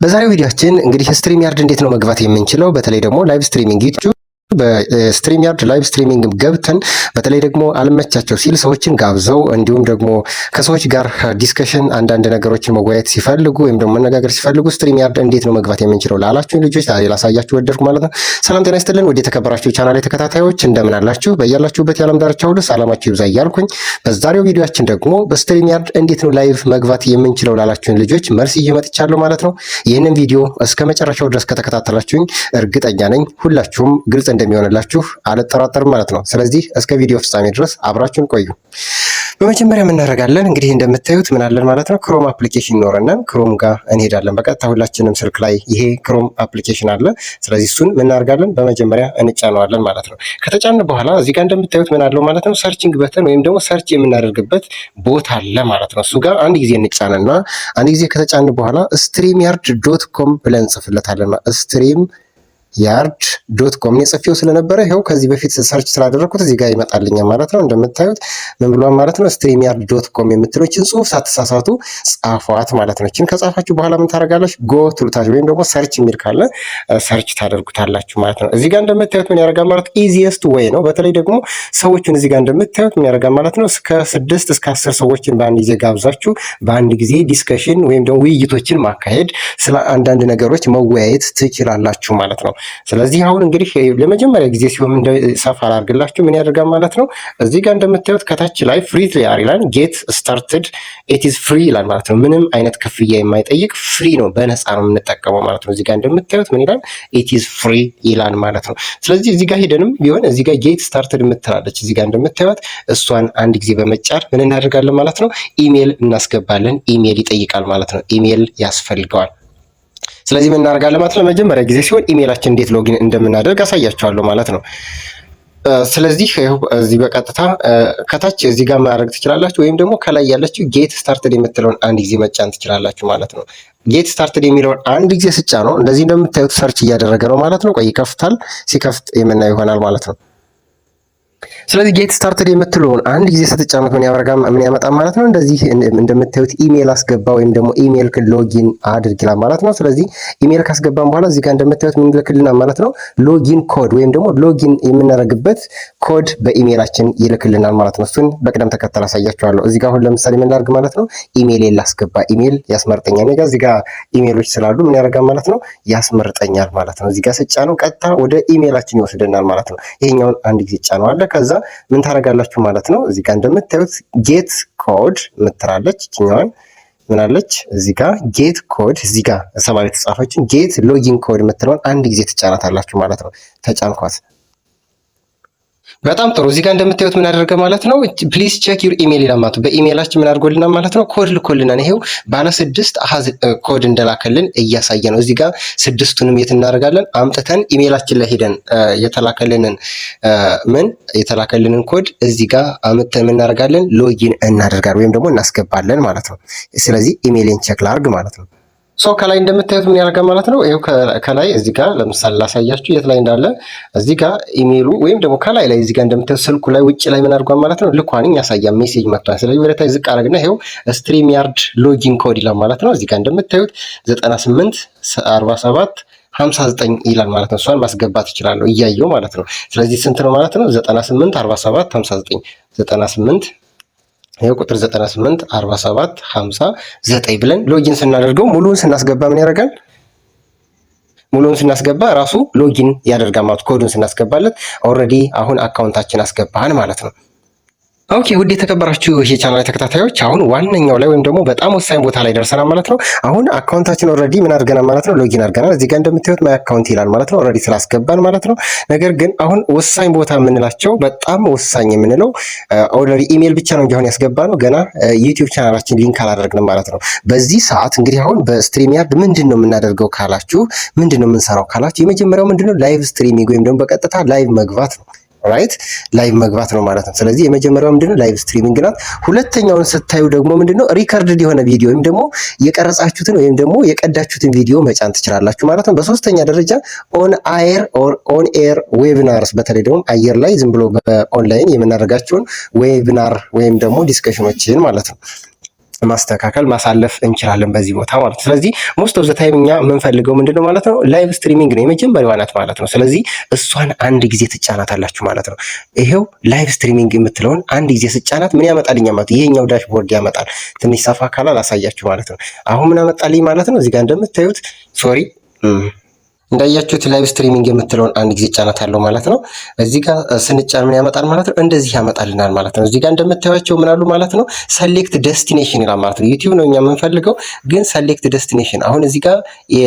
በዛሬው ቪዲዮአችን እንግዲህ StreamYard እንዴት ነው መግባት የምንችለው፣ በተለይ ደግሞ live streaming YouTube በ StreamYard live streaming ገብተን በተለይ ደግሞ አልመቻቸው ሲል ሰዎችን ጋብዘው እንዲሁም ደግሞ ከሰዎች ጋር discussion አንዳንድ ነገሮችን መወያየት ሲፈልጉ ወይም ደግሞ መነጋገር ሲፈልጉ StreamYard እንዴት ነው መግባት የምንችለው ላላችሁ ልጆች ዛሬ ላሳያችሁ ወደድኩ ማለት ነው። ሰላም ጤና ይስጥልን ውድ የተከበራችሁ ቻናል ተከታታዮች፣ እንደምን አላችሁ? በያላችሁበት የዓለም ዳርቻ ሁሉ ሰላማችሁ ይብዛ እያልኩኝ በዛሬው ቪዲዮአችን ደግሞ በ StreamYard እንዴት ነው live መግባት የምንችለው ላላችሁን ልጆች መልስ ይዤ መጥቻለሁ ማለት ነው። ይህንን ቪዲዮ እስከ መጨረሻው ድረስ ከተከታተላችሁኝ እርግጠኛ ነኝ ሁላችሁም ግልጽ እንደሚሆንላችሁ አልጠራጠርም ማለት ነው። ስለዚህ እስከ ቪዲዮ ፍጻሜ ድረስ አብራችሁን ቆዩ። በመጀመሪያ ምን እናደርጋለን? እንግዲህ እንደምታዩት ምን አለን ማለት ነው። Chrome application ይኖረናል። Chrome ጋር እንሄዳለን። በቀጥታ ሁላችንም ስልክ ላይ ይሄ Chrome application አለ። ስለዚህ እሱን ምን እናደርጋለን? በመጀመሪያ እንጫነዋለን ማለት ነው። ከተጫነ በኋላ እዚህ ጋር እንደምታዩት ምን አለው ማለት ነው። Searching button ወይም ደግሞ search የምናደርግበት ቦታ አለ ማለት ነው። እሱ ጋር አንድ ጊዜ እንጫንና አንድ ጊዜ ከተጫን በኋላ StreamYard.com ብለን እንጽፍለታለን። StreamYard.com እኔ ጽፌው ስለነበረ ይኸው ከዚህ በፊት search ስላደረግኩት እዚህ ጋር ይመጣልኛል ማለት ነው። እንደምታዩት ምን ብሏል ማለት ነው? StreamYard.com የምትለችን ጽሁፍ ሳትሳሳቱ ጻፏት ማለት ነው። ይህችን ከጻፋችሁ በኋላ ምን ታደርጋላችሁ? Go ትሉታላችሁ ወይም ደግሞ search የሚል ካለ search ታደርጉታላችሁ ማለት ነው። እዚህ ጋር እንደምታዩት ምን ያደርጋል ማለት easiest way ነው። በተለይ ደግሞ ሰዎችን እዚህ ጋር እንደምታዩት ምን ያደርጋል ማለት ነው? እስከ 6 እስከ 10 ሰዎችን በአንድ ጊዜ ጋብዛችሁ በአንድ ጊዜ discussion ወይም ደግሞ ውይይቶችን ማካሄድ፣ ስለ አንዳንድ ነገሮች መወያየት ትችላላችሁ ማለት ነው። ስለዚህ አሁን እንግዲህ ለመጀመሪያ ጊዜ ሲሆን ሰፋ አላርግላችሁ ምን ያደርጋል ማለት ነው። እዚህ ጋር እንደምታዩት ከታች ላይ free trial ይላል። Get started, it is free ይላል ማለት ነው። ምንም አይነት ክፍያ የማይጠይቅ free ነው፣ በነፃ ነው የምንጠቀመው ማለት ነው። እዚህ ጋር እንደምታዩት ምን ይላል? It is free ይላል ማለት ነው። ስለዚህ እዚህ ጋር ሄደንም ቢሆን እዚህ ጋር get started የምትላለች እዚህ ጋር እንደምታዩት እሷን አንድ ጊዜ በመጫን ምን እናደርጋለን ማለት ነው? ኢሜል እናስገባለን። ኢሜል ይጠይቃል ማለት ነው። ኢሜል ያስፈልገዋል። ስለዚህ ምን እናደርጋለን ማለት ነው? ለመጀመሪያ ጊዜ ሲሆን ኢሜይላችን እንዴት login እንደምናደርግ አሳያችኋለሁ ማለት ነው። ስለዚህ እዚህ በቀጥታ ከታች እዚህ ጋር ማድረግ ትችላላችሁ፣ ወይም ደግሞ ከላይ ያለችው get started የምትለውን አንድ ጊዜ መጫን ትችላላችሁ ማለት ነው። Get started የሚለውን አንድ ጊዜ ስጫነው እንደዚህ እንደምታዩት search እያደረገ ነው ማለት ነው። ቆይ ይከፍታል። ሲከፍት የምናየው ይሆናል ማለት ነው። ስለዚህ get started የምትለውን አንድ ጊዜ ስትጫኑት ምን ያደርጋል? ምን ያመጣል ማለት ነው? እንደዚህ እንደምታዩት ኢሜል አስገባ ወይም ደግሞ email login አድርግ ይላል ማለት ነው። ስለዚህ ኢሜል ካስገባን በኋላ እዚህ ጋር እንደምታዩት ምን ይልክልናል ማለት ነው? Login code ወይም ደግሞ login የምናደርግበት ኮድ በኢሜላችን ይልክልናል ማለት ነው። እሱን በቅደም ተከተል አሳያችኋለሁ። እዚህ ጋር አሁን ለምሳሌ ምን ላድርግ ማለት ነው? ኢሜል ላስገባ። ኢሜል ያስመርጠኛል። እኔ ጋር እዚህ ጋር ኢሜሎች ስላሉ ምን ያደርጋል ማለት ነው? ያስመርጠኛል ማለት ነው። እዚህ ጋር ስጫነው ቀጥታ ወደ ኢሜላችን ይወስደናል ማለት ነው። ይሄኛውን አንድ ጊዜ ጫነዋለሁ። ከዛ ምን ታደርጋላችሁ ማለት ነው? እዚህ ጋር እንደምታዩት get code ምትላለች። ይችኛዋን ምናለች እዚህ ጋር get code፣ እዚህ ጋር ሰማያዊ የተጻፈችን get login code የምትለውን አንድ ጊዜ ትጫናታላችሁ ማለት ነው። ተጫንኳት። በጣም ጥሩ። እዚህ ጋር እንደምታዩት ምን አደረገ ማለት ነው? "Please check your email" ይላል ማለት ነው። በኢሜይላችን ምን አድርጎልናል ማለት ነው? ኮድ ልኮልናል። ይሄው ባለ 6 አሃዝ ኮድ እንደላከልን እያሳየ ነው። እዚህ ጋር ስድስቱንም የት እናደርጋለን? አምጥተን ኢሜይላችን ላይ ሄደን የተላከልንን ምን የተላከልንን ኮድ እዚህ ጋር አምጥተን ምን እናደርጋለን? Login እናደርጋለን ወይም ደግሞ እናስገባለን ማለት ነው። ስለዚህ ኢሜይሌን check ላርግ ማለት ነው። So ከላይ እንደምታዩት ምን ያደርጋል ማለት ነው? ይኸው ከላይ እዚህ ጋር ለምሳሌ ላሳያችሁ የት ላይ እንዳለ። እዚህ ጋር ኢሜይሉ ወይም ደግሞ ከላይ ላይ እዚህ ጋር እንደምታዩት ስልኩ ላይ ውጭ ላይ ምን አድርጓል ማለት ነው? ልኳን ያሳያል፣ message መጥቷል። ስለዚህ ወደ ታች ዝቅ አደረግና ይኸው StreamYard login code ይላል ማለት ነው። እዚህ ጋር እንደምታዩት 98 47 59 ይላል ማለት ነው። እሷን ማስገባት እችላለሁ እያየው ማለት ነው። ስለዚህ ስንት ነው ማለት ነው? 98 47 59፣ 98፣ ይኸው ቁጥር 98 47 59 ብለን login ስናደርገው ሙሉውን ስናስገባ ምን ያደርጋል? ሙሉውን ስናስገባ ራሱ login ያደርጋል ማለት ኮዱን ስናስገባለት already አሁን account ኣችን አስገባን ማለት ነው። Okay፣ ውድ የተከበራችሁ የቻናል ተከታታዮች፣ አሁን ዋነኛው ላይ ወይም ደግሞ በጣም ወሳኝ ቦታ ላይ ደርሰናል ማለት ነው። አሁን account ኣችን already ምን አድርገናል ማለት ነው? Login አድርገናል። እዚህ ጋር እንደምታዩት my account ይላል ማለት ነው። Already ስላስገባን ማለት ነው። ነገር ግን አሁን ወሳኝ ቦታ የምንላቸው፣ በጣም ወሳኝ የምንለው already ኢሜል ብቻ ነው እንጂ አሁን ያስገባነው ገና YouTube channel ኣችን link አላደረግንም ማለት ነው። በዚህ ሰዓት እንግዲህ አሁን በ StreamYard ምንድን ነው የምናደርገው ካላችሁ፣ ምንድን ነው የምንሰራው ካላችሁ፣ የመጀመሪያው ምንድን ነው? Live streaming ወይም ደግሞ በቀጥታ live መግባት ነው። Right, live መግባት ነው ማለት ነው። ስለዚህ የመጀመሪያው ምንድነው? Live streaming ናት። ሁለተኛውን ስታዩ ደግሞ ምንድነው? Recorded የሆነ ቪዲዮ ወይም ደግሞ የቀረጻችሁትን ወይም ደግሞ የቀዳችሁትን ቪዲዮ መጫን ትችላላችሁ ማለት ነው። በሶስተኛ ደረጃ on air or on air webinars፣ በተለይ ደግሞ አየር ላይ ዝም ብሎ በኦንላይን የምናደርጋቸውን webinar ወይም ደግሞ discussion ኖችን ማለት ነው። ማስተካከል ማሳለፍ እንችላለን በዚህ ቦታ ማለት ነው። ስለዚህ most of the time እኛ የምንፈልገው ምንድነው ማለት ነው? Live streaming ነው፣ የመጀመሪያዋ ናት ማለት ነው። ስለዚህ እሷን አንድ ጊዜ ትጫናታላችሁ ማለት ነው። ይሄው live streaming የምትለውን አንድ ጊዜ ስጫናት ምን ያመጣልኛል ማለት ይሄኛው dashboard ያመጣል። ትንሽ ሰፋ ካላ ላሳያችሁ ማለት ነው። አሁን ምን አመጣልኝ ማለት ነው? እዚህ ጋር እንደምታዩት፣ sorry፣ እንዳያችሁት live streaming የምትለውን አንድ ጊዜ ጫናታለሁ ማለት ነው። እዚህ ጋር ስንጫን ምን ያመጣል ማለት ነው? እንደዚህ ያመጣልናል ማለት ነው። እዚህ ጋር እንደምታዩቸው ምን አሉ ማለት ነው? Select destination ይላል ማለት ነው። YouTube ነው እኛ የምንፈልገው፣ ግን select destination አሁን እዚህ ጋር የ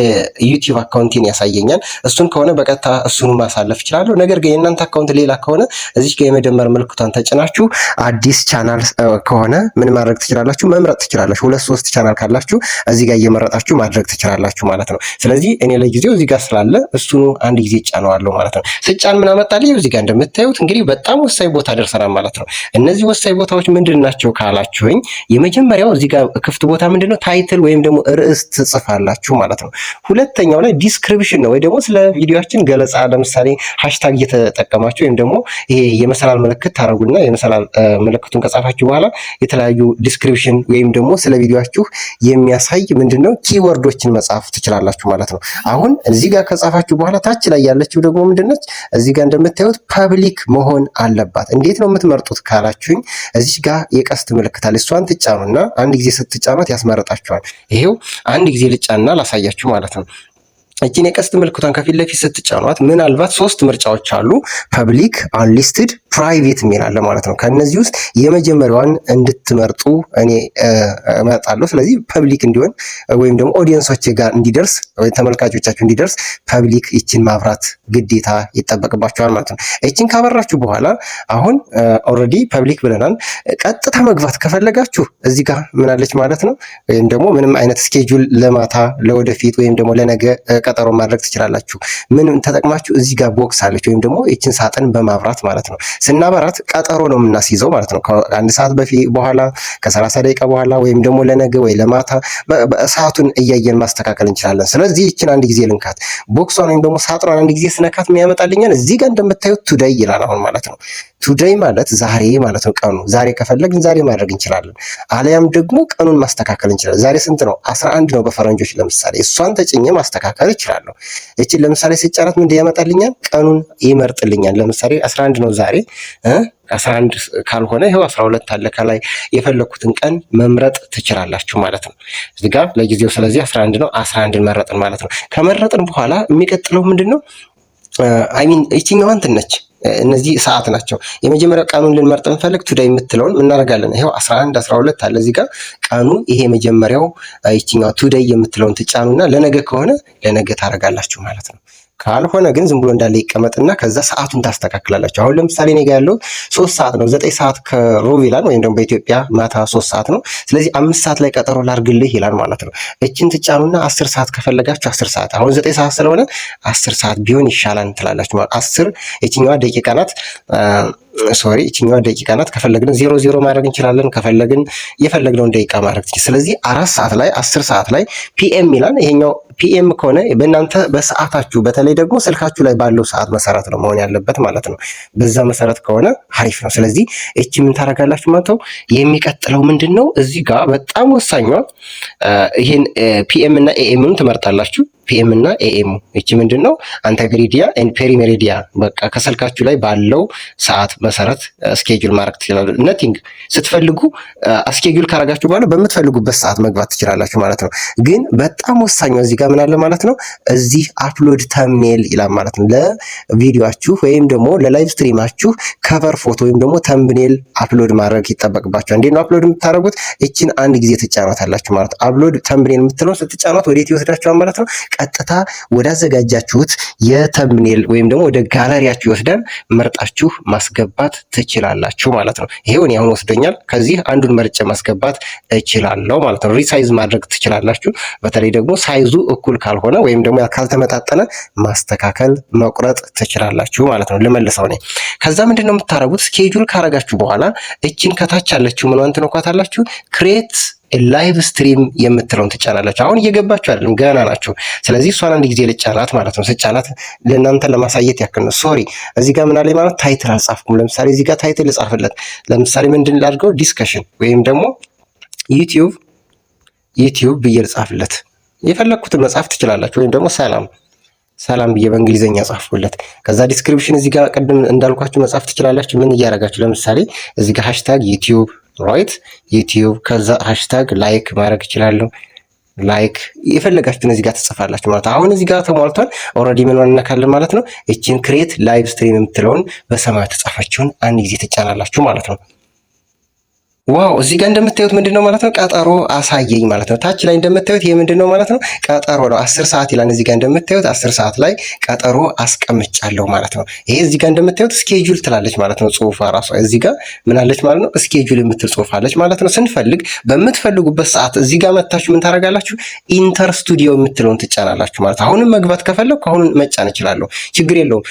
YouTube account ኤን ያሳየኛል። እሱን ከሆነ በቀጥታ እሱን ማሳለፍ እችላለሁ። ነገር ግን የእናንተ account ሌላ ከሆነ እዚህ ጋር የመደመር ምልክቷን ተጭናችሁ አዲስ ቻናል ከሆነ ምን ማድረግ ትችላላችሁ? መምረጥ ትችላላችሁ። ሁለት ሶስት ቻናል ካላችሁ እዚህ ጋር እየመረጣችሁ ማድረግ ትችላላችሁ ማለት ነው። ስለዚህ እኔ ለጊዜው እዚህ ጋር ስላለ እሱኑ አንድ ጊዜ ጫነዋለሁ ማለት ነው። ስጫን ምን አመጣልኝ? እዚህ ጋር እንደምታዩት እንግዲህ በጣም ወሳኝ ቦታ ደርሰናል ማለት ነው። እነዚህ ወሳኝ ቦታዎች ምንድን ናቸው ካላችሁኝ፣ የመጀመሪያው እዚህ ጋር ክፍት ቦታ ምንድን ነው? Title ወይም ደግሞ ርዕስ ትጽፋላችሁ ማለት ነው። ሁለተኛው ላይ description ነው ወይ ደግሞ ስለ ቪዲዮአችን ገለጻ፣ ለምሳሌ hashtag እየተጠቀማችሁ ወይም ደግሞ ይሄ የመሰላል ምልክት ታደርጉና የመሰላል ምልክቱን ከጻፋችሁ በኋላ የተለያዩ description ወይም ደግሞ ስለ ቪዲዮአችሁ የሚያሳይ ምንድነው keyword ኦችን መጻፍ ትችላላችሁ ማለት ነው። አሁን እዚህ ጋር ከጻፋችሁ በኋላ ታች ላይ ያለችው ደግሞ ምንድነች? እዚህ ጋር እንደምታዩት public መሆን አለባት። እንዴት ነው የምትመርጡት ካላችሁኝ እዚህ ጋር የቀስት ምልክት አለ። እሷን ትጫኑና አንድ ጊዜ ስትጫኗት ያስመርጣችኋል። ይሄው አንድ ጊዜ ልጫንና ላሳያችሁ ማለት ነው። እቺን የቀስት ምልክቷን ከፊት ለፊት ስትጫኗት ምናልባት ሶስት ምርጫዎች አሉ። Public፣ unlisted፣ private የሚል አለ ማለት ነው። ከነዚህ ውስጥ የመጀመሪያዋን እንድትመርጡ እኔ እመርጣለሁ። ስለዚህ public እንዲሆን ወይም ደግሞ audience ኦች ጋር እንዲደርስ ወይ ተመልካቾቻችሁ እንዲደርስ public ይችን ማብራት ግዴታ ይጠበቅባችኋል ማለት ነው። ይችን ካበራችሁ በኋላ አሁን already public ብለናል። ቀጥታ መግባት ከፈለጋችሁ እዚህ ጋር ምናለች ማለት ነው። ወይም ደግሞ ምንም አይነት schedule ለማታ ለወደፊት ወይም ደግሞ ለነገ ቀጠሮ ማድረግ ትችላላችሁ። ምን ተጠቅማችሁ? እዚህ ጋር box አለች ወይም ደግሞ ይችን ሳጥን በማብራት ማለት ነው። ስናበራት ቀጠሮ ነው የምናስይዘው ማለት ነው። ከአንድ ሰዓት በፊት በኋላ፣ ከ30 ደቂቃ በኋላ ወይም ደግሞ ለነገ ወይ ለማታ ሰዓቱን እያየን ማስተካከል እንችላለን። ስለዚህ ይችን አንድ ጊዜ ልንካት። Box ኧን ወይም ደግሞ ሳጥኗን አንድ ጊዜ ስነካት የሚያመጣልኛል እዚህ ጋር እንደምታዩት today ይላል አሁን ማለት ነው። Today ማለት ዛሬ ማለት ነው። ቀኑ ዛሬ ከፈለግን ዛሬ ማድረግ እንችላለን። አሊያም ደግሞ ቀኑን ማስተካከል እንችላለን። ዛሬ ስንት ነው? 11 ነው በፈረንጆች። ለምሳሌ እሷን ተጭኜ ማስተካከል እችላለሁ። እችን ለምሳሌ ስጫናት ምንድን ያመጣልኛል? ቀኑን ይመርጥልኛል። ለምሳሌ 11 ነው ዛሬ፣ 11 ካልሆነ ይኸው 12 አለ ከላይ፣ የፈለኩትን ቀን መምረጥ ትችላላችሁ ማለት ነው። እዚህ ጋር ለጊዜው ስለዚህ 11 ነው፣ 11ን መረጥን ማለት ነው። ከመረጥን በኋላ የሚቀጥለው ምንድን ነው? I mean ይችኛዋ እንትን ነች። እነዚህ ሰዓት ናቸው። የመጀመሪያው ቀኑን ልንመርጥ እንፈልግ today የምትለውን እናደርጋለን። ይኸው 11 12 አለ እዚህ ጋር ቀኑ። ይሄ የመጀመሪያው ይችኛዋ today የምትለውን ትጫኑና ለነገ ከሆነ ለነገ ታደርጋላችሁ ማለት ነው። ካልሆነ ግን ዝም ብሎ እንዳለ ይቀመጥና ከዛ ሰዓቱን ታስተካክላላችሁ። አሁን ለምሳሌ እኔ ጋ ያለው 3 ሰዓት ነው፣ 9 ሰዓት ከሩብ ይላል፣ ወይም ደግሞ በኢትዮጵያ ማታ 3 ሰዓት ነው። ስለዚህ 5 ሰዓት ላይ ቀጠሮ ላርግልህ ይላል ማለት ነው። እችን ትጫኑና 10 ሰዓት ከፈለጋችሁ 10 ሰዓት፣ አሁን 9 ሰዓት ስለሆነ 10 ሰዓት ቢሆን ይሻላል ትላላችሁ ማለት 10 ይችኛዋ ደቂቃ ናት። Sorry፣ ይችኛዋ ደቂቃ ናት። ከፈለግን 00 ማድረግ እንችላለን። ከፈለግን የፈለግነውን ደቂቃ ማድረግ። ስለዚህ 4 ሰዓት ላይ 10 ሰዓት ላይ PM ይላል። ይሄኛው PM ከሆነ በእናንተ በሰዓታችሁ በተለይ ደግሞ ስልካችሁ ላይ ባለው ሰዓት መሰረት ነው መሆን ያለበት ማለት ነው። በዛ መሰረት ከሆነ አሪፍ ነው። ስለዚህ እቺ ምን ታደርጋላችሁ ማለት ነው። የሚቀጥለው ምንድን ነው? እዚህ ጋር በጣም ወሳኟ ይሄን PM እና AM ን ትመርጣላችሁ። PM እና AM እቺ ምንድን ነው? Ante meridiem and peri meridiem፣ በቃ ከስልካችሁ ላይ ባለው ሰዓት መሰረት schedule ማድረግ ትችላላችሁ። Nothing ስትፈልጉ schedule ካረጋችሁ በኋላ በምትፈልጉበት ሰዓት መግባት ትችላላችሁ ማለት ነው። ግን በጣም ወሳኛው እዚህ ጋር ምን አለ ማለት ነው? እዚህ upload thumbnail ይላል ማለት ነው። ለቪዲዮአችሁ ወይም ደግሞ ለ live stream ኣችሁ cover photo ወይም ደግሞ thumbnail upload ማድረግ ይጠበቅባችኋል። እንዴት ነው upload የምታደርጉት? እችን አንድ ጊዜ ትጫኗታላችሁ ማለት ነው። Upload thumbnail የምትለውን ስትጫኗት ወዴት ይወስዳችኋል ማለት ነው? ቀጥታ ወዳዘጋጃችሁት የ thumbnail ወይም ደግሞ ወደ ጋለሪያችሁ ይወስዳል። መርጣችሁ ማስገባት ትችላላችሁ ማለት ነው። ይሄው እኔ አሁን ወስዶኛል። ከዚህ አንዱን መርጬ ማስገባት እችላለሁ ማለት ነው። Resize ማድረግ ትችላላችሁ። በተለይ ደግሞ size ኡ እኩል ካልሆነ ወይም ደግሞ ካልተመጣጠነ ማስተካከል መቁረጥ ትችላላችሁ ማለት ነው። ልመልሰው እኔ። ከዛ ምንድን ነው የምታደርጉት? Schedule ካረጋችሁ በኋላ እችን ከታች ያለችው ምኗን ትነኳታላችሁ? Create live stream የምትለውን ትጫናላችሁ። አሁን እየገባችሁ አይደለም፣ ገና ናችሁ። ስለዚህ እሷን አንድ ጊዜ ልጫናት ማለት ነው። ስጫናት ለእናንተ ለማሳየት ያክል ነው። Sorry፣ እዚህ ጋር ምን አለኝ ማለት title አልጻፍኩም። ለምሳሌ እዚህ ጋር title ልጻፍለት። ለምሳሌ ምንድን ላድርገው? Discussion ወይም ደግሞ YouTube ብዬ ልጻፍለት። የፈለግኩትን መጻፍ ትችላላችሁ። ወይም ደግሞ ሰላም ሰላም ብዬ በእንግሊዝኛ ጻፍኩለት። ከዛ description እዚህ ጋር ቅድም እንዳልኳችሁ መጻፍ ትችላላችሁ። ምን እያደረጋችሁ፣ ለምሳሌ እዚህ ጋር #YouTube, right, YouTube፣ ከዛ #like ማድረግ እችላለሁ። Like የፈለጋችሁትን እዚህ ጋር ትጽፋላችሁ ማለት ነው። አሁን እዚህ ጋር ተሟልቷል። Already ምን እንነካለን ማለት ነው። እችን create live stream የምትለውን በሰማያዊ የተጻፈችውን አንድ ጊዜ ትጫናላችሁ ማለት ነው። Wow፣ እዚህ ጋር እንደምታዩት ምንድን ነው ማለት ነው? ቀጠሮ አሳየኝ ማለት ነው። ታች ላይ እንደምታዩት ይሄ ምንድን ነው ማለት ነው? ቀጠሮ ነው። 10 ሰዓት ይላል። እዚህ ጋር እንደምታዩት 10 ሰዓት ላይ ቀጠሮ አስቀምጫለሁ ማለት ነው። ይሄ እዚህ ጋር እንደምታዩት schedule ትላለች ማለት ነው። ጽሁፏ ራሷ እዚህ ጋር ምን አለች ማለት ነው? Schedule የምትል ጽሁፍ አለች ማለት ነው። ስንፈልግ በምትፈልጉበት ሰዓት እዚህ ጋር መታችሁ ምን ታደርጋላችሁ? Enter studio የምትለውን ትጫናላችሁ ማለት ነው። አሁንም መግባት ከፈለኩ አሁን መጫን እችላለሁ። ችግር የለውም።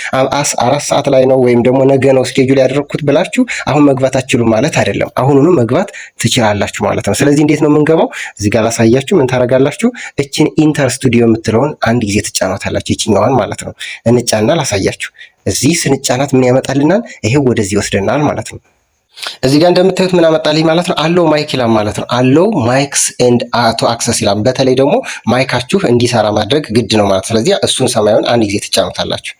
4 ሰዓት ላይ ነው ወይም ደግሞ ነገ ነው schedule ያደረግኩት ብላችሁ አሁን መግባት አትችሉም ማለት አይደለም። አሁኑኑ መግባት ትችላላችሁ ማለት ነው። ስለዚህ እንዴት ነው የምንገባው? እዚህ ጋር ላሳያችሁ። ምን ታደርጋላችሁ? እችን enter studio የምትለውን አንድ ጊዜ ትጫኗታላችሁ። ይችኛዋን ማለት ነው። እንጫንና ላሳያችሁ። እዚህ ስንጫናት ምን ያመጣልናል? ይሄው ወደዚህ ይወስደናል ማለት ነው። እዚህ ጋር እንደምታዩት ምን አመጣልኝ ማለት ነው? Allow mic ይላል ማለት ነው። Allow mics and to access ይላል። በተለይ ደግሞ mic ኣችሁ እንዲሰራ ማድረግ ግድ ነው ማለት። ስለዚህ እሱን ሰማያዊውን አንድ ጊዜ ትጫኑታላችሁ።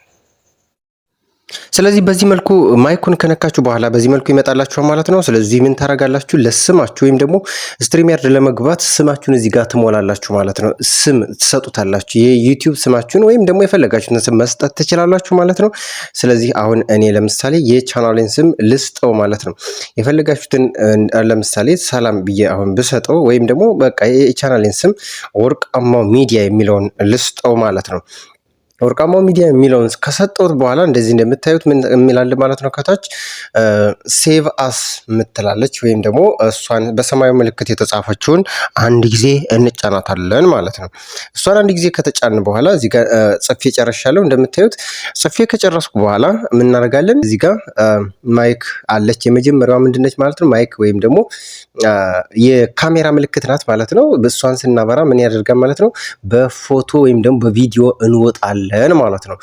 ስለዚህ በዚህ መልኩ mic ኡን ከነካችሁ በኋላ በዚህ መልኩ ይመጣላችኋል ማለት ነው። ስለዚህ ምን ታደርጋላችሁ? ለስማችሁ ወይም ደግሞ StreamYard ለመግባት ስማችሁን እዚህ ጋር ትሞላላችሁ ማለት ነው። ስም ትሰጡታላችሁ። የ YouTube ስማችሁን ወይም ደግሞ የፈለጋችሁትን ስም መስጠት ትችላላችሁ ማለት ነው። ስለዚህ አሁን እኔ ለምሳሌ የቻናሌን ስም ልስጠው ማለት ነው። የፈለጋችሁትን፣ ለምሳሌ ሰላም ብዬ አሁን ብሰጠው ወይም ደግሞ በቃ የቻናሌን ስም ወርቃማው ሚዲያ የሚለውን ልስጠው ማለት ነው። ወርቃማው ሚዲያ የሚለውን ከሰጠሁት በኋላ እንደዚህ እንደምታዩት ምን የሚላል ማለት ነው። ከታች save as የምትላለች ወይም ደግሞ እሷን በሰማያዊ ምልክት የተጻፈችውን አንድ ጊዜ እንጫናታለን ማለት ነው። እሷን አንድ ጊዜ ከተጫን በኋላ እዚህ ጋር ጽፌ ጨርሻለሁ። እንደምታዩት ጽፌ ከጨረስኩ በኋላ ምን እናደርጋለን? እዚህ ጋር mic አለች። የመጀመሪያዋ ምንድነች ማለት ነው? Mic ወይም ደግሞ የካሜራ ምልክት ናት ማለት ነው። እሷን ስናበራ ምን ያደርጋል ማለት ነው? በፎቶ ወይም ደግሞ በቪዲዮ እንወጣለን ማለት ነው።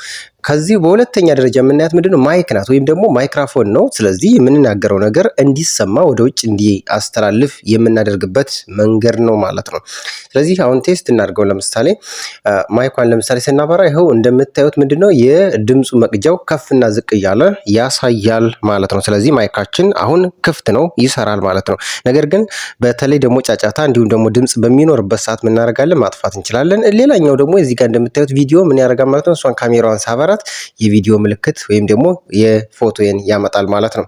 ከዚህ በሁለተኛ ደረጃ የምናያት ምንድነው? Mic ናት ወይም ደግሞ ማይክራፎን ነው። ስለዚህ የምንናገረው ነገር እንዲሰማ፣ ወደ ውጭ እንዲያስተላልፍ የምናደርግበት መንገድ ነው ማለት ነው። ስለዚህ አሁን test እናድርገው። ለምሳሌ mic ኳን ለምሳሌ ስናበራ ይኸው እንደምታዩት ምንድነው የድምፁ መቅጃው ከፍና ዝቅ እያለ ያሳያል ማለት ነው። ስለዚህ mic ኣችን አሁን ክፍት ነው፣ ይሰራል ማለት ነው። ነገር ግን በተለይ ደግሞ ጫጫታ እንዲሁም ደግሞ ድምፅ በሚኖርበት ሰዓት ምን እናደርጋለን? ማጥፋት እንችላለን። ሌላኛው ደግሞ እዚህ ጋር እንደምታዩት ቪዲዮ ምን ያደርጋል ማለት ነው። እሷን ካሜራዋን ሳበራት የቪዲዮ ምልክት ወይም ደግሞ የፎቶን ያመጣል ማለት ነው።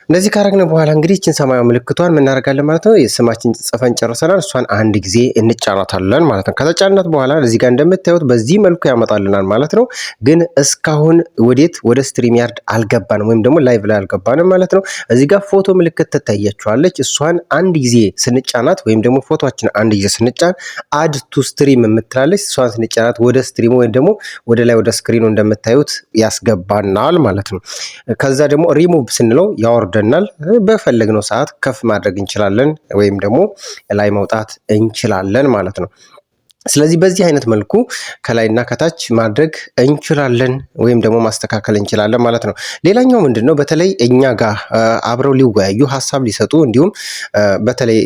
እንደዚህ ካረግን በኋላ እንግዲህ ይችን ሰማያዊ ምልክቷን ምን እናደርጋለን ማለት ነው። የስማችን ጽፈን ጨርሰናል። እሷን አንድ ጊዜ እንጫናታለን ማለት ነው። ከተጫናት በኋላ እዚህ ጋር እንደምታዩት በዚህ መልኩ ያመጣልናል ማለት ነው። ግን እስካሁን ወዴት ወደ StreamYard አልገባንም ወይም ደግሞ live ላይ አልገባንም ማለት ነው። እዚህ ጋር ፎቶ ምልክት ትታያችኋለች። እሷን አንድ ጊዜ ስንጫናት ወይም ደግሞ ፎቶአችን አንድ ጊዜ ስንጫን add to stream የምትላለች፣ እሷን ስንጫናት ወደ stream ኡ ወይም ደግሞ ወደ ላይ ወደ screen ኡ እንደምታዩት ያስገባናል ማለት ነው። ከዛ ደግሞ ሪሙቭ ስንለው ያወርደናል። በፈለግነው ሰዓት ከፍ ማድረግ እንችላለን ወይም ደግሞ ላይ መውጣት እንችላለን ማለት ነው። ስለዚህ በዚህ አይነት መልኩ ከላይና ከታች ማድረግ እንችላለን ወይም ደግሞ ማስተካከል እንችላለን ማለት ነው። ሌላኛው ምንድን ነው? በተለይ እኛ ጋር አብረው ሊወያዩ፣ ሀሳብ ሊሰጡ፣ እንዲሁም በተለይ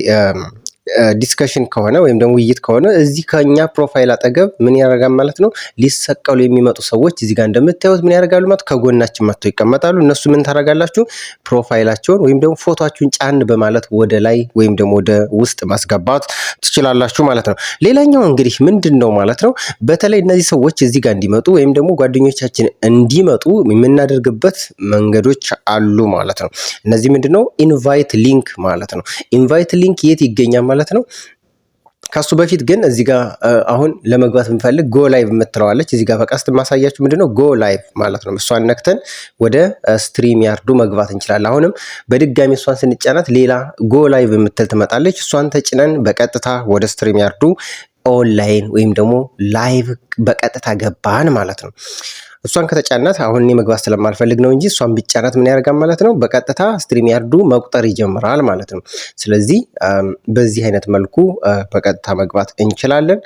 discussion ከሆነ ወይም ደግሞ ውይይት ከሆነ እዚህ ከኛ profile አጠገብ ምን ያደርጋል ማለት ነው? ሊሰቀሉ የሚመጡ ሰዎች እዚህ ጋር እንደምታዩት ምን ያደርጋሉ ማለት ከጎናችን መጥተው ይቀመጣሉ። እነሱ ምን ታደርጋላችሁ? Profile ኣቸውን ወይም ደግሞ ፎቶአችሁን ጫን በማለት ወደ ላይ ወይም ደግሞ ወደ ውስጥ ማስገባት ትችላላችሁ ማለት ነው። ሌላኛው እንግዲህ ምንድን ነው ማለት ነው? በተለይ እነዚህ ሰዎች እዚህ ጋር እንዲመጡ ወይም ደግሞ ጓደኞቻችን እንዲመጡ የምናደርግበት መንገዶች አሉ ማለት ነው። እነዚህ ምንድን ነው? Invite link ማለት ነው። Invite link የት ይገኛል ማለት ነው? ከሱ በፊት ግን እዚህ ጋር አሁን ለመግባት ብንፈልግ go live የምትለዋለች እዚህ ጋር በቀስት የማሳያችሁ ምንድነው go live ማለት ነው። እሷን ነክተን ወደ StreamYard ኡ መግባት እንችላለን። አሁንም በድጋሚ እሷን ስንጫናት ሌላ go live የምትል ትመጣለች። እሷን ተጭነን በቀጥታ ወደ StreamYard ኡ online ወይም ደግሞ live በቀጥታ ገባን ማለት ነው። እሷን ከተጫናት፣ አሁን እኔ መግባት ስለማልፈልግ ነው እንጂ፣ እሷን ብጫናት ምን ያደርጋል ማለት ነው? በቀጥታ StreamYard ኡ መቁጠር ይጀምራል ማለት ነው። ስለዚህ በዚህ አይነት መልኩ በቀጥታ መግባት እንችላለን።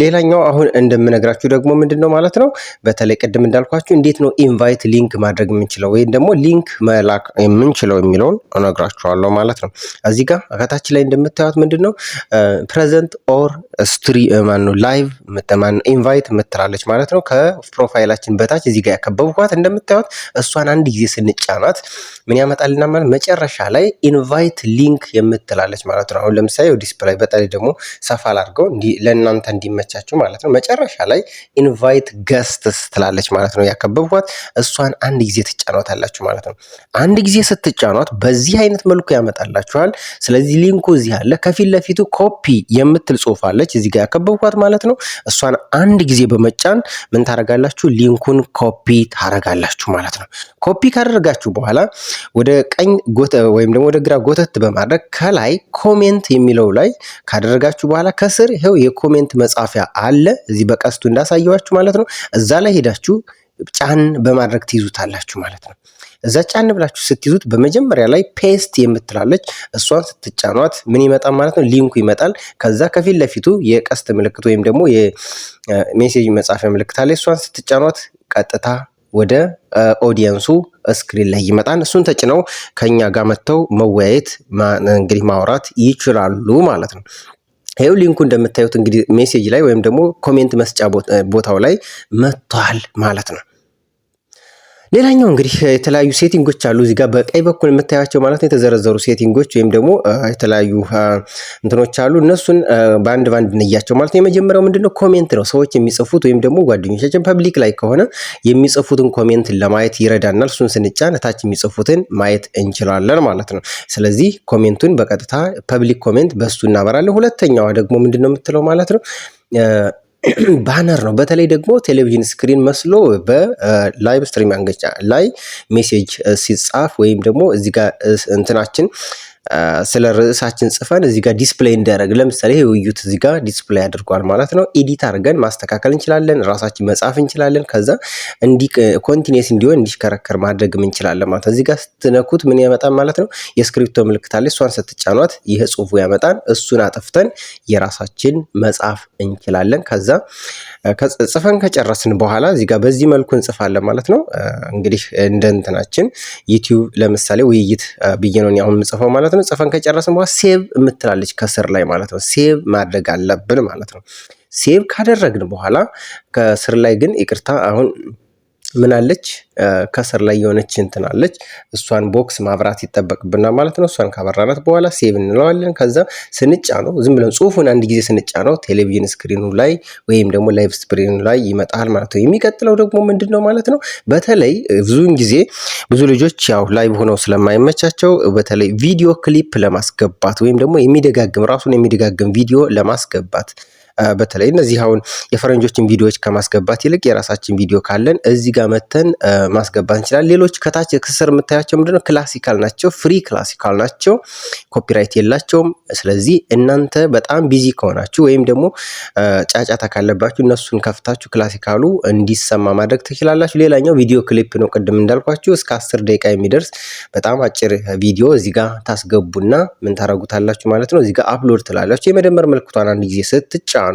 ሌላኛው አሁን እንደምነግራችሁ ደግሞ ምንድን ነው ማለት ነው፣ በተለይ ቅድም እንዳልኳችሁ እንዴት ነው invite link ማድረግ የምንችለው ወይም ደግሞ link መላክ የምንችለው የሚለውን እነግራችኋለሁ ማለት ነው። እዚህ ጋር ከታች ላይ እንደምታዩት ምንድን ነው present or stream ማነው live invite የምትላለች ማለት ነው። ከ profile ኣችን በታች እዚህ ጋር ያከበብኳት እንደምታዩት እሷን አንድ ጊዜ ስንጫናት ምን ያመጣልና ማለት መጨረሻ ላይ invite link የምትላለች ማለት ነው። አሁን ለምሳሌ display በተለይ ደግሞ ሰፋ ላድርገው ለእናንተ እንዲመቻችሁ ማለት ነው። መጨረሻ ላይ invite guests ትላለች ማለት ነው። ያከበብኳት እሷን አንድ ጊዜ ትጫኗታላችሁ ማለት ነው። አንድ ጊዜ ስትጫኗት በዚህ አይነት መልኩ ያመጣላችኋል። ስለዚህ link ኡ እዚህ አለ። ከፊት ለፊቱ ኮፒ የምትል ጽሁፍ አለች እዚህ ጋር ያከበብኳት ማለት ነው። እሷን አንድ ጊዜ በመጫን ምን ታረጋላችሁ? Link ኡን copy ታረጋላችሁ ማለት ነው። ኮፒ ካደረጋችሁ በኋላ ወደ ቀኝ ወይም ደግሞ ወደ ግራ ጎተት በማድረግ ከላይ comment የሚለው ላይ ካደረጋችሁ በኋላ ከስር ይኸው የ comment መጻፊያ አለ፣ እዚህ በቀስቱ እንዳሳየዋችሁ ማለት ነው። እዛ ላይ ሄዳችሁ ጫን በማድረግ ትይዙታላችሁ ማለት ነው። እዛ ጫን ብላችሁ ስትይዙት በመጀመሪያ ላይ paste የምትላለች፣ እሷን ስትጫኗት ምን ይመጣል ማለት ነው? Link ኡ ይመጣል። ከዛ ከፊት ለፊቱ የቀስት ምልክት ወይም ደግሞ የ message መጻፊያ ምልክት አለ። እሷን ስትጫኗት ቀጥታ ወደ audience ኡ screen ላይ ይመጣል። እሱን ተጭነው ከኛ ጋር መጥተው መወያየት፣ እንግዲህ ማውራት ይችላሉ ማለት ነው። ይኸው link ኡ እንደምታዩት እንግዲህ message ላይ ወይም ደግሞ comment መስጫ ቦታው ላይ መጥቷል ማለት ነው። ሌላኛው እንግዲህ የተለያዩ setting ኦች አሉ፣ እዚህ ጋር በቀኝ በኩል የምታያቸው ማለት ነው። የተዘረዘሩ setting ኦች ወይም ደግሞ የተለያዩ እንትኖች አሉ። እነሱን በአንድ ባንድ እንያቸው ማለት ነው። የመጀመሪያው ምንድነው? Comment ነው። ሰዎች የሚጽፉት ወይም ደግሞ ጓደኞቻችን public ላይ ከሆነ የሚጽፉትን comment ለማየት ይረዳናል። እሱን ስንጫን እታች የሚጽፉትን ማየት እንችላለን ማለት ነው። ስለዚህ comment ኡን በቀጥታ public comment በሱ እናበራለን። ሁለተኛዋ ደግሞ ምንድነው የምትለው ማለት ነው? Banner ነው። በተለይ ደግሞ ቴሌቪዥን screen መስሎ በ live stream ላይ message ሲጻፍ ወይም ደግሞ እዚህ ጋር እንትናችን ስለ ርዕሳችን ጽፈን እዚህ ጋር display እንዲያደርግ፣ ለምሳሌ ይሄ ውይይት እዚህ ጋር display አድርጓል ማለት ነው። Edit አድርገን ማስተካከል እንችላለን። ራሳችን መጻፍ እንችላለን። ከዛ እንዲ continuous እንዲሆን፣ እንዲሽከረከር ማድረግም እንችላለን ማለት ነው። እዚህ ጋር ስትነኩት ምን ያመጣል ማለት ነው? የስክሪፕቶ ምልክት አለ። እሷን ስትጫኗት ይህ ጽሁፉ ያመጣል። እሱን አጥፍተን የራሳችን መጻፍ እንችላለን። ከዛ ጽፈን ከጨረስን በኋላ እዚህ ጋር በዚህ መልኩ እንጽፋለን ማለት ነው። እንግዲህ እንደ እንትናችን YouTube ለምሳሌ ውይይት ብዬ ነው አሁን የምጽፈው ማለት ነው። ጽፈን ከጨረስን በኋላ save የምትላለች ከስር ላይ ማለት ነው። Save ማድረግ አለብን ማለት ነው። Save ካደረግን በኋላ ከስር ላይ ግን፣ ይቅርታ፣ አሁን ምን አለች? ከስር ላይ የሆነች እንትን አለች። እሷን box ማብራት ይጠበቅብናል ማለት ነው። እሷን ካበራናት በኋላ save እንለዋለን። ከዛ ስንጫነው፣ ዝም ብለን ጽሁፉን አንድ ጊዜ ስንጫነው ቴሌቪዥን screen ኑ ላይ ወይም ደግሞ live screen ኑ ላይ ይመጣል ማለት ነው። የሚቀጥለው ደግሞ ምንድን ነው ማለት ነው? በተለይ ብዙውን ጊዜ ብዙ ልጆች ያው live ሆነው ስለማይመቻቸው በተለይ video clip ለማስገባት ወይም ደግሞ የሚደጋግም፣ ራሱን የሚደጋግም ቪዲዮ ለማስገባት፣ በተለይ እነዚህ አሁን የፈረንጆችን ቪዲዮዎች ከማስገባት ይልቅ የራሳችን ቪዲዮ ካለን እዚህ ጋር መተን ማስገባት እንችላለን። ሌሎች ከታች ከስር የምታያቸው ምንድነው? Classical ናቸው፣ free classical ናቸው፣ copyright የላቸውም። ስለዚህ እናንተ በጣም busy ከሆናችሁ ወይም ደግሞ ጫጫታ ካለባችሁ እነሱን ከፍታችሁ classical ኡ እንዲሰማ ማድረግ ትችላላችሁ። ሌላኛው video clip ነው። ቅድም እንዳልኳችሁ እስከ 10 ደቂቃ የሚደርስ በጣም አጭር ቪዲዮ እዚህ ጋር ታስገቡና ምን ታረጉታላችሁ ማለት ነው። እዚህ ጋር upload ትላላችሁ። የመደመር ምልክቷን አንድ ጊዜ ስትጫኑ፣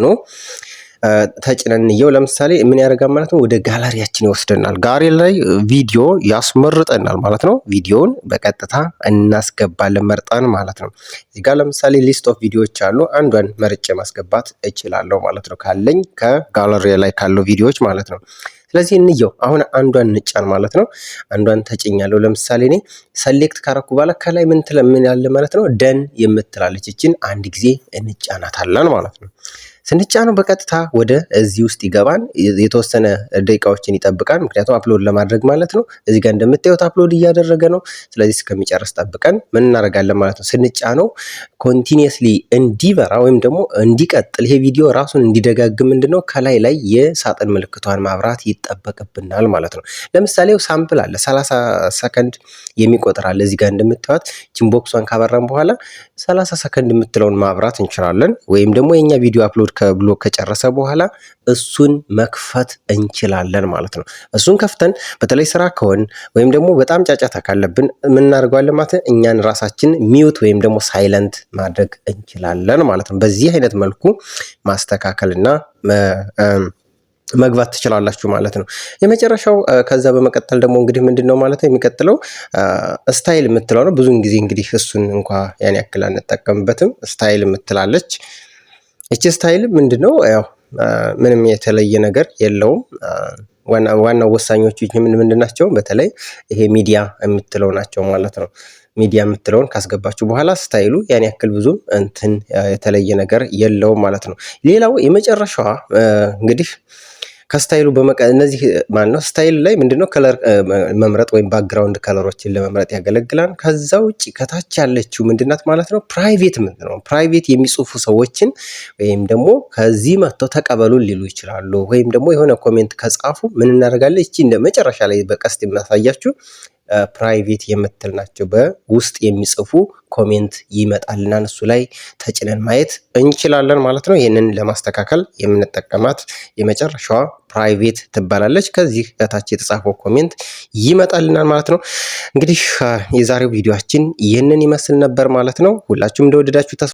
ተጭነን እየው ለምሳሌ ምን ያደርጋል ማለት ነው? ወደ ጋላሪያችን ይወስደናል። ጋሪ ላይ ቪዲዮ ያስመርጠናል ማለት ነው። ቪዲዮውን በቀጥታ እናስገባለን መርጠን ማለት ነው። እዚህ ጋር ለምሳሌ list of ቪዲዮዎች አሉ። አንዷን መርጬ ማስገባት እችላለሁ ማለት ነው፣ ካለኝ ከጋለሪ ላይ ካለው ቪዲዮዎች ማለት ነው። ስለዚህ እንየው፣ አሁን አንዷን እንጫን ማለት ነው። አንዷን ተጭኛለሁ። ለምሳሌ እኔ select ካረኩ በኋላ ከላይ ምን ያለ ማለት ነው? Done የምትላለች፣ እችን አንድ ጊዜ እንጫናታለን ማለት ነው። ስንጫነው በቀጥታ ወደ እዚህ ውስጥ ይገባል። የተወሰነ ደቂቃዎችን ይጠብቃል። ምክንያቱም upload ለማድረግ ማለት ነው። እዚህ ጋር እንደምታዩት upload እያደረገ ነው። ስለዚህ እስከሚጨርስ ጠብቀን ምን እናደርጋለን ማለት ነው? ስንጫነው continuously እንዲበራ ወይም ደግሞ እንዲቀጥል፣ ይሄ ቪዲዮ ራሱን እንዲደጋግም ምንድነው ከላይ ላይ የሳጥን ምልክቷን ማብራት ይጠበቅብናል ማለት ነው። ለምሳሌ sample አለ፣ 30 ሰከንድ የሚቆጥር አለ። እዚህ ጋር እንደምታዩት ቺን box ኧን ካበራን በኋላ 30 ሰከንድ የምትለውን ማብራት እንችላለን። ወይም ደግሞ የኛ ቪዲዮ upload ብሎ ከጨረሰ በኋላ እሱን መክፈት እንችላለን ማለት ነው። እሱን ከፍተን በተለይ ስራ ከሆን ወይም ደግሞ በጣም ጫጫታ ካለብን ምን እናደርገዋለን ማለት ነው? እኛን ራሳችን mute ወይም ደግሞ silent ማድረግ እንችላለን ማለት ነው። በዚህ አይነት መልኩ ማስተካከልና መግባት ትችላላችሁ ማለት ነው። የመጨረሻው ከዛ በመቀጠል ደግሞ እንግዲህ ምንድን ነው ማለት ነው፣ የሚቀጥለው style የምትለው ነው። ብዙውን ጊዜ እንግዲህ እሱን እንኳ ያን ያክል አንጠቀምበትም። Style የምትላለች እቺ style ምንድን ነው? ያው ምንም የተለየ ነገር የለውም። ዋናው ወሳኞቹ ምን ምንድን ናቸው? በተለይ ይሄ ሚዲያ የምትለው ናቸው ማለት ነው። ሚዲያ የምትለውን ካስገባችሁ በኋላ style ኡ ያን ያክል ብዙም እንትን የተለየ ነገር የለውም ማለት ነው። ሌላው የመጨረሻዋ እንግዲህ ከ style ኡ እነዚህ ማለት ነው፣ style ላይ ምንድነው color መምረጥ ወይም background color ኦችን ለመምረጥ ያገለግላል። ከዛ ውጭ ከታች ያለችው ምንድናት ማለት ነው? Private ምንድነው? Private የሚጽፉ ሰዎችን ወይም ደግሞ ከዚህ መጥተው ተቀበሉን ሊሉ ይችላሉ። ወይም ደግሞ የሆነ comment ከጻፉ ምን እናደርጋለን? እቺ እንደ መጨረሻ ላይ በቀስት የማሳያችሁ private የምትል ናቸው። በውስጥ የሚጽፉ comment ይመጣልና እሱ ላይ ተጭነን ማየት እንችላለን ማለት ነው። ይህንን ለማስተካከል የምንጠቀማት የመጨረሻዋ private ትባላለች። ከዚህ በታች የተጻፈው comment ይመጣልናል ማለት ነው። እንግዲህ የዛሬው ቪዲዮአችን ይህንን ይመስል ነበር ማለት ነው። ሁላችሁም እንደወደዳችሁ ተስፋ